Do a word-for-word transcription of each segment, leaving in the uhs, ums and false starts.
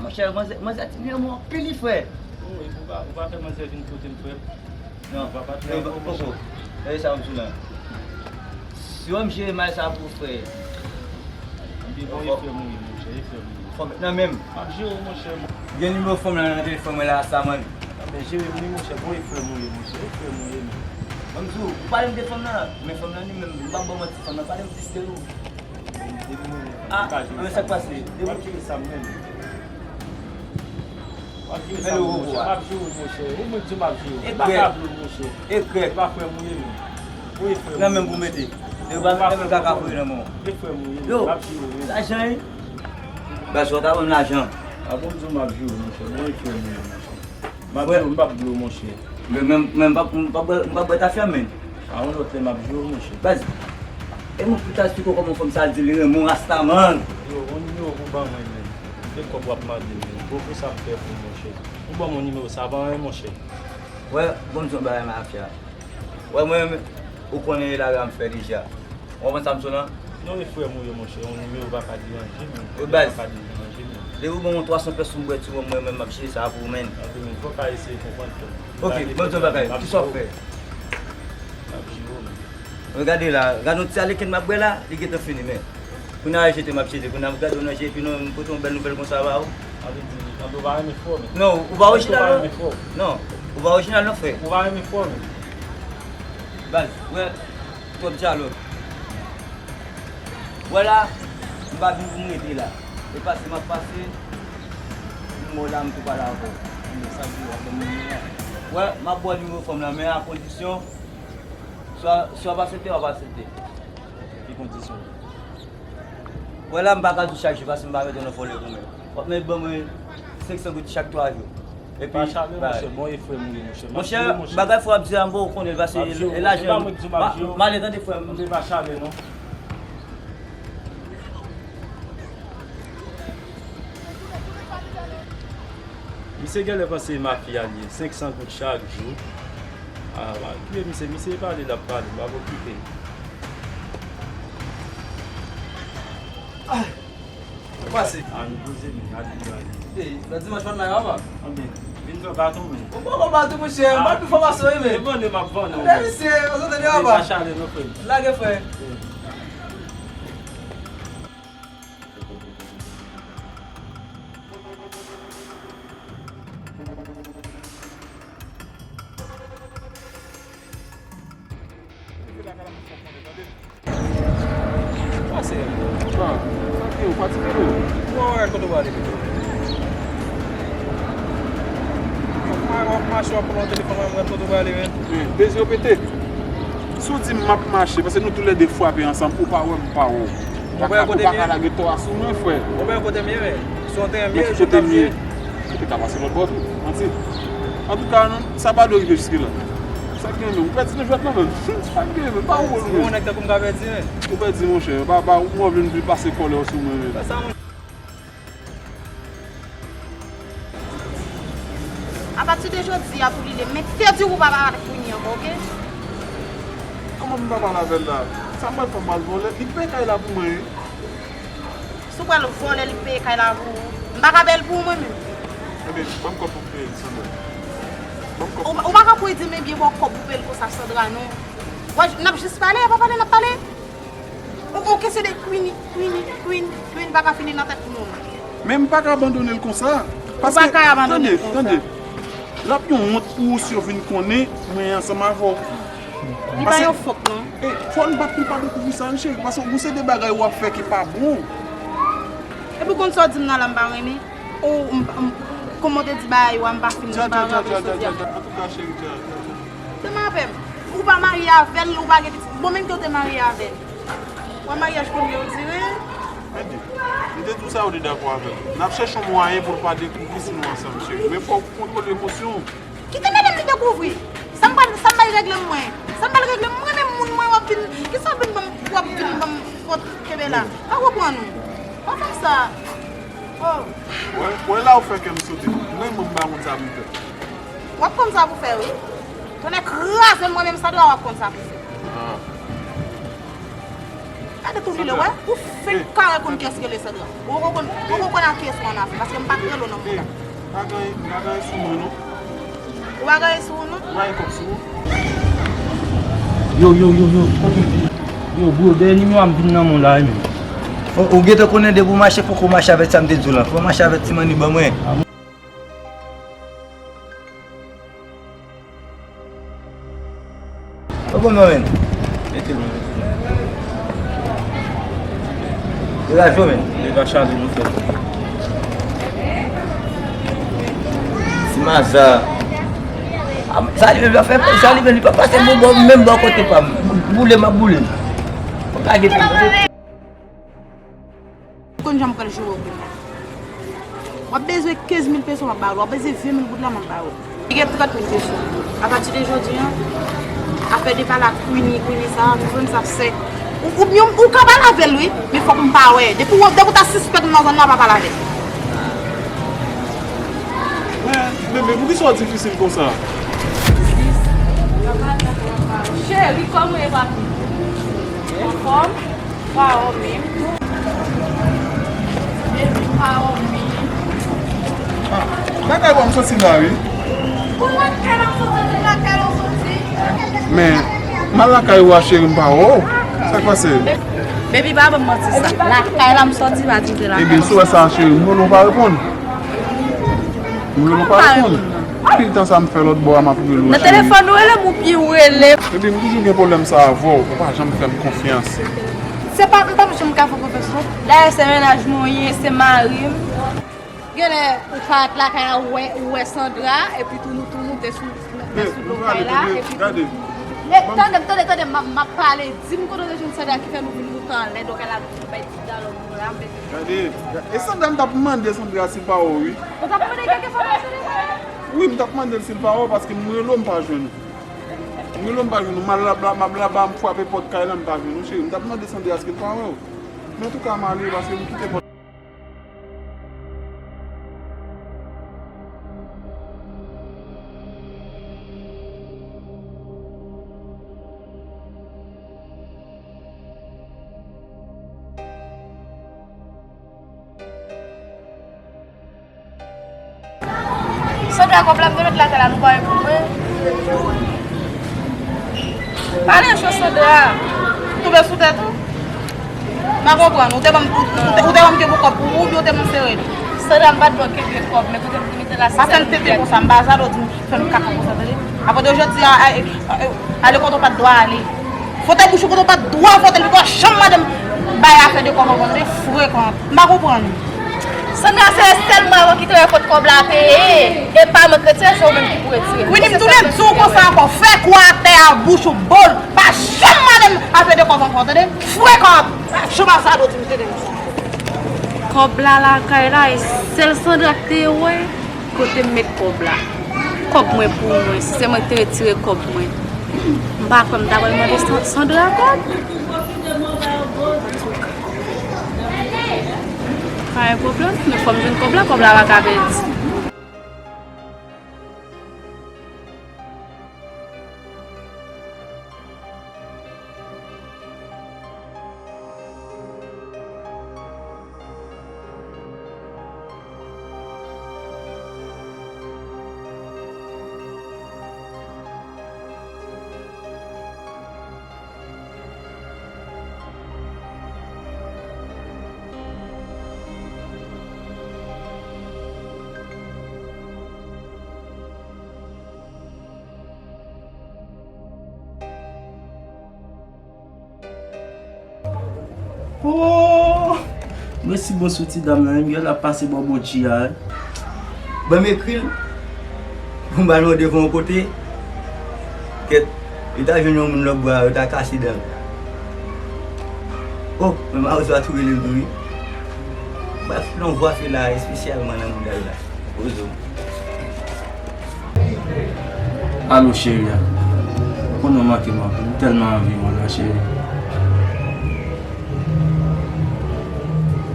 Monchè, manzè, manzè ti nève mwen anpil wi, frè. Ou, ou pa, ou pa fè manzè vin kote m, frè m. Non, poko. Gade sa m sou la. Si w ap jere mal sa pou frè. Anben, bon, e frè m ou ye, monchè, e frè m ou ye. Fòk nan menm. M ap jere w, monchè. Gen nimewo fanm lan nan telefòn mwen la, sa, man. Anben, jere m wi, monchè, bon, e frè m ou ye, monchè, e frè m ou ye, men. Ban m di w, ou pale m de fanm lan, men fanm lan li menm, m p ap ba w manti, fanm lan pale m plis ke nou. Ah, men sa k pase? W ap jere sa menm. W ap jere sa menm, monchè. M ap jere w, monchè. Ou mwen di m ap jere w. Ou pa ka vle w, monchè. E krèk. E pa frè m ou ye menm. Ou e frè m. Nan menm pou mete. E pa menm kaka pou nan men w. E frè m ou ye menm. M ap jere w menm. Lajan, wi. Baz, ou ta ban m lajan. A bon, m di w m ap jere w, monchè. Bon, e frè m ou ye, monchè. M ap jere w, m p ap vle w, monchè. Men, men, men, m p ap, m p ap bwè, m p ap bwè tafya, men. A yon lòt lè, m ap jere w, monchè. Baz, e mwen pou ta esplike w kòman fanm sa di li renmen w, Rastaman. Yo, yon nimewo pou ban mwen, men. Se kòb w ap mande, men. Bon, pou sa m fè pou w, monchè. Ou ban m yon nimewo, sa pa anyen, monchè. Wè, bon, m di yon bagay, mafya. Wè, mwen, ou konnen e lari a m fè deja. Ou konprann sa m sou lan? Non, e frè m ou ye, monchè. Yon nimewo pa ka deranje m. Wi, baz. Pa ka deranje m. Depi ou ban mwen twa san pèson m bwè ti wòm, mwen menm m ap jere sa pou ou, menn. Anben, men, fò w ka eseye konprann, frè m. Ok, ban m di yon bagay. Kisa w fè? M ap jere w, men. Gade la, gade yon ti aleken m ap bwè la, li gentan fini, men. Kounye a jete m ap jete, kounye a gade w nan je, epi nou, m pote yon bèl nouvèl konsa ba ou. Anben, di, anben, ou pa renmen frè w, men. Non, ou pa orijinal, non. Non, ou pa orijinal, non, frè. Ou pa renmen frè w, men. Baz, wè, twòp dyalòg. Wè la, m pa vin pou m rete la. E pase m ap pase, m wè w la, m tou pale avè w. Anben, sa di w ap ban m nimewo a. Wè, m ap ba w nimewo fanm lan, men a kondisyon, swa, swa w ap aksepte, w ap aksepte. Ki kondisyon? Wè la, m pa ka di w chak jou, paske m pa mete nan vòlè goumen. W ap mete ban mwen senk san goud chak twa jou. Epi, pa chale, monchè, bon, e frè m ou ye, monchè. Monchè, bagay frè w ap di a, m poko konnen l, paske e lajan. M ap jere w, m ap jere w. M ale, tande, frè m. Anben, pa chale, non. Misye genlè panse e mafya li ye, senk san goud chak jou. A, pa okipe misye, misye pale, l ap pale, pa okipe l. Ah, pase. A, nou poze men, a di bagay. Ey, nan dimanch pa t la, papa. Anben, vin fè baton, men. Ou poko baton, monchè, m pa pi fò pase w, men. E vann, m ap vann, men. Anben, misye, ou sot de, papa. Pa chale, non, frè m. Lage, frè. Pase. Sa, sa ki ou fatige ou? Bon, wè, kote w prale pito? W ap mache, w ap pran yon telefòn, w ap gad kote w prale, men. Men, dezi yo pete. Si w di m m ap mache, paske nou toulède frape ansanm, ou pa wè m, m pa wè w. Ou pa ka, ou pa ka lage tò a sou mwen, frè. Ou pa wè kote m ye, men. Si w te renmen, men ki kote m ye? Ou te ka pase lòt bò tou, manti. Antouka, non, sa pa dwe rive jiske la. Sa k gen menm? Ou pèdi nan jwèt la menm. Sa k gen menm? Pa ou wè l menm. Ou nèg tankou m ka pèdi, men. Ou pèdi, monchè. Pa, pa, ou vin vin pase kòlè w sou mwen menm. Apati de jodi a pou li de, m entèdi w pa pale avèk Winnie ankò, oke? Kòman m pa pale avè l la? Sa m pral fè, m pral vòlè? Li peye kay la pou mwen, wi. Si w pral vòlè, li peye kay la pou ou. M pa ka peye l pou ou, mwen menm. Ebyen, ban m kòb pou m peye l, sanble. Ban m kòb. Ou, ou pa ka pou di m, ebyen, ba w kòb pou peye l konsa, Sandra, non. Wè, n ap jis pale, pa pale, n ap pale. Ou, ou kesyon de Queenie, Queenie, Queen, Queen pa ka fini nan tèt moun. Men m pa ka abandone l konsa. Ou pa ka abandone l konsa. Tande, tande. L ap yon wont pou ou si yo vin konnen mwen ansanm avè w. Li pa yon fòt, non. E, fò n bat pou l pa dekouvri sa, wi, cheri, paske ou se de bagay w ap fè ki pa bon. Epi w konn sa w di m nan la, m pa renmen. Ou, m, m, kòman w te di bagay ou a, m pa fin, m pa rantre sou di a. Antouka, cheri, dja, dja, dja. Se m apèm. Ou pa marye avè l, ou pa gen pitit. Bon, menm ke w te marye avè l. Wè maryaj kounye yo dire. Tande, m te di w sa, ou te dakò avè l. N ap chèche yon mwayen pou l pa dekouvri si nou ansanm, cheri. Men fò w kontwole emosyon w. Kite madanm li dekouvri. Sa m pral, sa m pral regle m mwen. Sa m pral regle m mwen menm moun mwen w ap vin. Kisa w vin ban m, w ap vin ban m fòt kenbe la. Pa reprann ou. Pa fè m sa. Oh. Wè, wè la ou fè kè m sote. Mwen menm m pa konn sa pou m fè. W ap konn sa pou fè wi. Tonnè kraze m mwen menm Sandra w ap konn sa pou fè. Ah. Gade tou li lè, wè, ou fenk kare konn kiyès ki rele Sandra. Ou poko konn, ou poko konn a kiyès ou annafè, paske m pa t rele w non, mouda. Pa gen, pa gen sou mwen non. Ou pa gen sou ou non? Ou pa gen kòb sou ou? Yo, yo, yo, yo. Yo, bro, dèyè nimewo a m vin nan men w la, wi, men. Ou, ou gentan konnen depi w mache, fòk ou mache avèk sa m te di w lan. Fò w mache avèk ti manni ban mwen. Ou bon non, men? Mete l, men. Degaje w, men. Degaje w, men. Ti maza. Ah, sa li menm, sa li menm, li pa pase bon bò, menm bò kote pa m. Boule, m ap boule. Ou ka gete. Ou konn jan m pral jere w kounye a. W ap bezwen kenz mil peso, m ap ba w l. W ap bezwen ven mil goud la, m ap ba w l. Li gen trant mil peso. Apati de jodi a, afè de pale ak Queenie, Queenie sa, m konn sa sèk. Ou, ou, ou, ou ka pale avè l, wi, men fòk m pa wè. Depi w, depi w ta sispèk m nan zòn nan, w pa pale avè l. Men, bebe, poukisa w difisil konsa? Cheri, kòman w ye, papi? Anfòm? Pawòl menm. Epi pawòl menm. Ah, lakay w a m soti la, wi. Ou lakay la m soti, ou lakay la m soti. Men, m al lakay ou a, cheri, m pa wè w. Sa k pase? Baby, pa ban m manti sa. Lakay la m soti, pa di m se lakay la m soti. Ebyen, si w wè sa, cheri, m rele w pa reponn. M rele w pa reponn. Anpil tan sa m fè lòt bò a, m ap rele w, cheri. Nan telefòn ou rele m, ou pi ou rele. Ebyen, m toujou gen pwoblèm sa avè w. Ou pa janm fè m konfyans. Se pa, m pa janm ka fè konfyans non. Dayè, se mennaj mwen w ye, se mari m. Genlè ou parèt lakay la, ou wè, ou wè Sandra, epi tou nou tou moute sou, nan, nan sou do kay la, epi tou. Men tande m, tande, tande m, m ap, m ap pale, di m kote w te jwenn Sandra ki fè nou vin moute anlè do kay la, nou bay ti dalò nou la, m mete. Gade, e Sandra, m t ap mande Sandra si l pa wè w, wi. Ou t ap mande kèk enfòmasyon de mwen? Wi, m t ap mande l si l pa wè w, paske m rele w, m pa jwenn ou. M rele w, m pa jwenn ou. M al laba, m al laba, m frape pòt kay la, m pa jwenn ou, cheri. M t ap mande Sandra èske l pa wè w. Men antouka, m ale, paske m kite pòt. Sandra, kòb la m te met lakay la, nou pa reponn mwen. Pale cho, Sandra. Tonbe sou tèt ou? M pa konprann. Ou te ban m, ou, ou te, ou te ban m ke pou kòb pou ou, oubyen ou te ban m sere li? Sandra, m pa t ban w ke pou kòb, men kote m te mete l la, se sèl. Pa fè m tenten konsa, m pa sa dò di m fè m kaka konsa, tande. Apre de jodi a, a, a, ale kote w pa t dwe ale. Fòtèy bouch ou kote w pa t dwe fòtèy, li pa janm mande m bay afè de kòb ankò, tande, frekan. M pa konprann. Sandra, se sèl mwen avè w ki te wè kot kòb la te ye. E pa mwen k retire, se ou menm ki pou retire. Wi, m tounen di w konsa ankò. Fè kou atè a, bouch ou bòl. Pa janm mande m afè de kòb ankò, tande? Frekan. Pa janm al sa dò di m tande konsa. Kòb la lakay la, e sèl Sandra k te wè. Kote m met kòb la? Kòb mwen pou mwen, si se mwen ki te retire kòb mwen. M pa kwè m ta pral mande San-, Sandra kòb. Pa gen pwoblèm, men fò m jwenn kòb la, kòb la pa ka pèdi. Oh! Mèsi bon sou ti dam nan, wi, l ap pase bò bòdji a, wi. Ban m ekri l pou m ba l yon devan yon kote. Kèt, li ta jwenn yon moun lòt bò a, yo ta kase dan l. Oh, men mawozo a tou rele m tou, wi. Brèf, l on vwa fè la, espesyalman nan mouda l la. Ozo. Alo, cheri a. Ou konnen w manke m anpil. M tèlman anvi w la, cheri.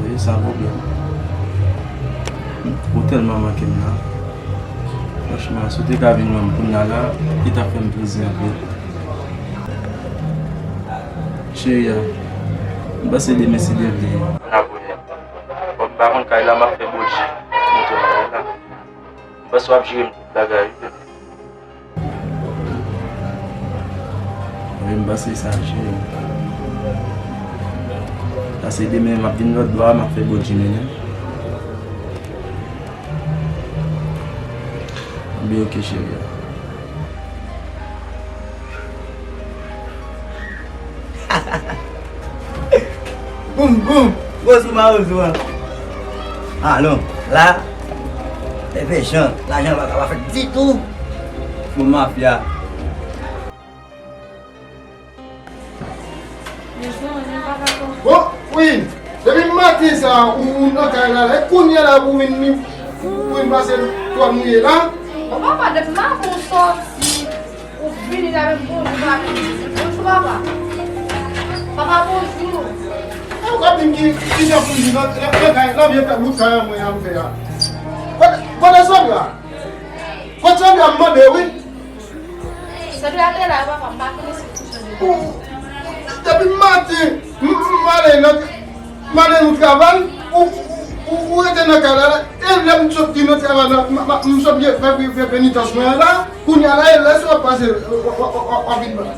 Wi, san pwoblèm. Ou tèlman manke m la. Franchman, si w te ka vin wè m kounye a la, li t ap fè m plezi anpil. Cheri a, M panse demen se demen. N a konnen. Bon, m pa konn kay la, m ap fè bòdji. Montre m kay la. M panse w ap jere m tout bagay, wi. Wi, m panse sa, cheri. Pase demen, m ap vin lòt bò a, m ap fè bòdji mennen. Anben, oke, cheri. Boum, boum, gwo sou mawozo a. Alon, la, e pechan, lajan pa ka pa fèt ditou pou mafya. Bon, wi, depi maten sa a, ou, ou nan kay la, la, e kounye a la pou vin, pou vin pase twal mouye la. Bon, papa, depi maten ou sòti, ou vini la, menm bonjou pa vini di bonjou, papa. Papa, bonjou. E ou ka di m ki, ki jan pou m di nan, nan, nan kay, nan vye bout kay an mwen an m fè a. Kote, kote Sandra? Kote Sandra m mande, wi. Sandra te la, papa, m pa konnen si l kouche deja. Ou, depi maten, m, m ale nan, m ale nan travay, ou, ou, ou, ou rete nan kay la, la. E lè m sot ki nan travay la, m, m, m sot fè, fè, fè penitans mwen an la, kounye a la, e lè sa w ap pase, w, w ap vin ban.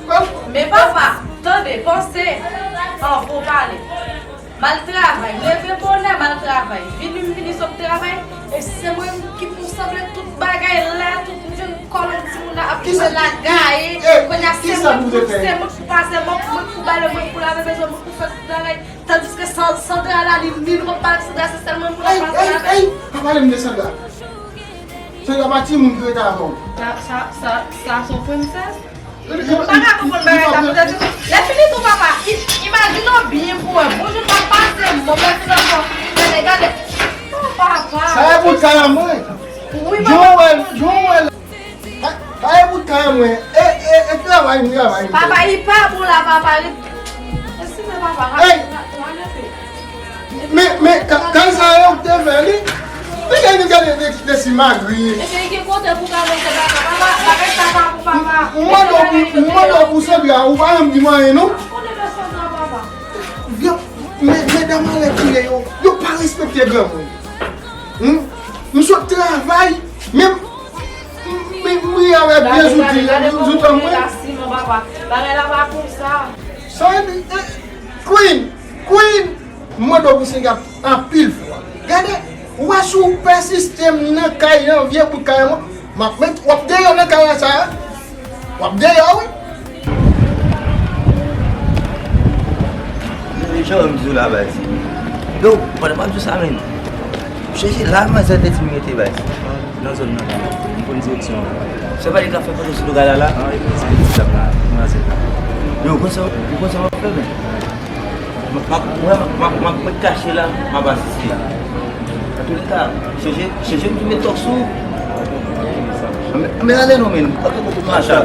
Men papa, tande, panse anvan w pale. M al travay, leve bonè, m al travay. Vini, m vini sot travay, e se mwen ki pou sanble tout bagay la, tout jèn kòlon timoun nan ap jwe la gaye. Kounye a se mwen pou, se mwen pou pase mòp, mwen pou bale, mwen pou lave bezwen, mwen pou fè tout bagay. Tandiske San-, Sandra la, li, li nou pap pale Sandra, se sèl mwen pou l ap pase avè l. Ey, pa pale m de Sandra. Sandra pa timoun ki rete avè w. Sa, sa, sa, sa se yon prensès. Mwen pa ka konprann bagay sa, poutèt lè fini tou papa, i-, imajine w byen pou wè, bonjou m ap pase, mwen mèsi ankò, gade, gade, oh papa. Sa e bout kay an mwen. Wi, papa. Jan w wè l, jan w wè l. Sa e bout kay an mwen. E, e, e travay m, travay m. Papa, i pa bon la, papa. Eskize papa, rale, rale, rale. Men, men, ka-, kay sa yo k te fè li. Men kay li gade de, de si magri. Ebyen, gen kote pou ka mete bagay, papa, bagay sa pa pou papa. M mande w pou, m mande w pou Sandra, ou pa janm di m anyen, non. Kote de Sandra, papa? Vye, men, medam anlè kile yo, yo pa respekte granmoun. Hmm? M sot travay, men m, m, m ri avèk vye zouti, zouti an mwen. Bagay la pa konsa. Sa, eh, Queen, Queen, m mande w pou Sandra anpil fwa. Gade, ou wè si w pèsiste nan kay nan vye bout kay an, m ap met, w ap deyò nan kay la sa a. W ap deyò, wi. Jan m di w la, baz. Yo, pandan m ap di w sa, menm. Chèche la, manzè te di m rete, baz. Nan zòn nan, m konn direksyon an. Se pa li k ap fè foto sou logay la, la? An, li konn se li k ap la, manzè. Yo, ou konn sa, ou konn sa w ap fè, men. M ap, m ap, m ap, m ap, m ap mèt kache la, m ap asiste. Antouleka, chèche, chèche m tounen tòk sou. Men, men ale non, men, m pa fè foto mache.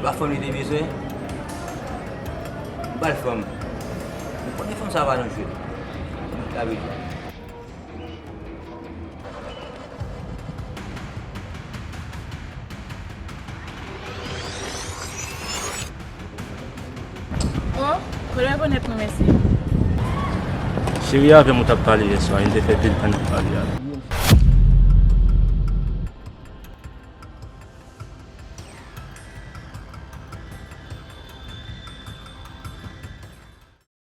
Ba fanm li te bezwen. Ba l fanm. Ou konnen fanm sa pa nan jwe. Mwen ka bezwen. Oh, koulè bonèt nou, mesye. Cheri avè m ou t ap pale yè swa, li te fè pil tan n te pale a.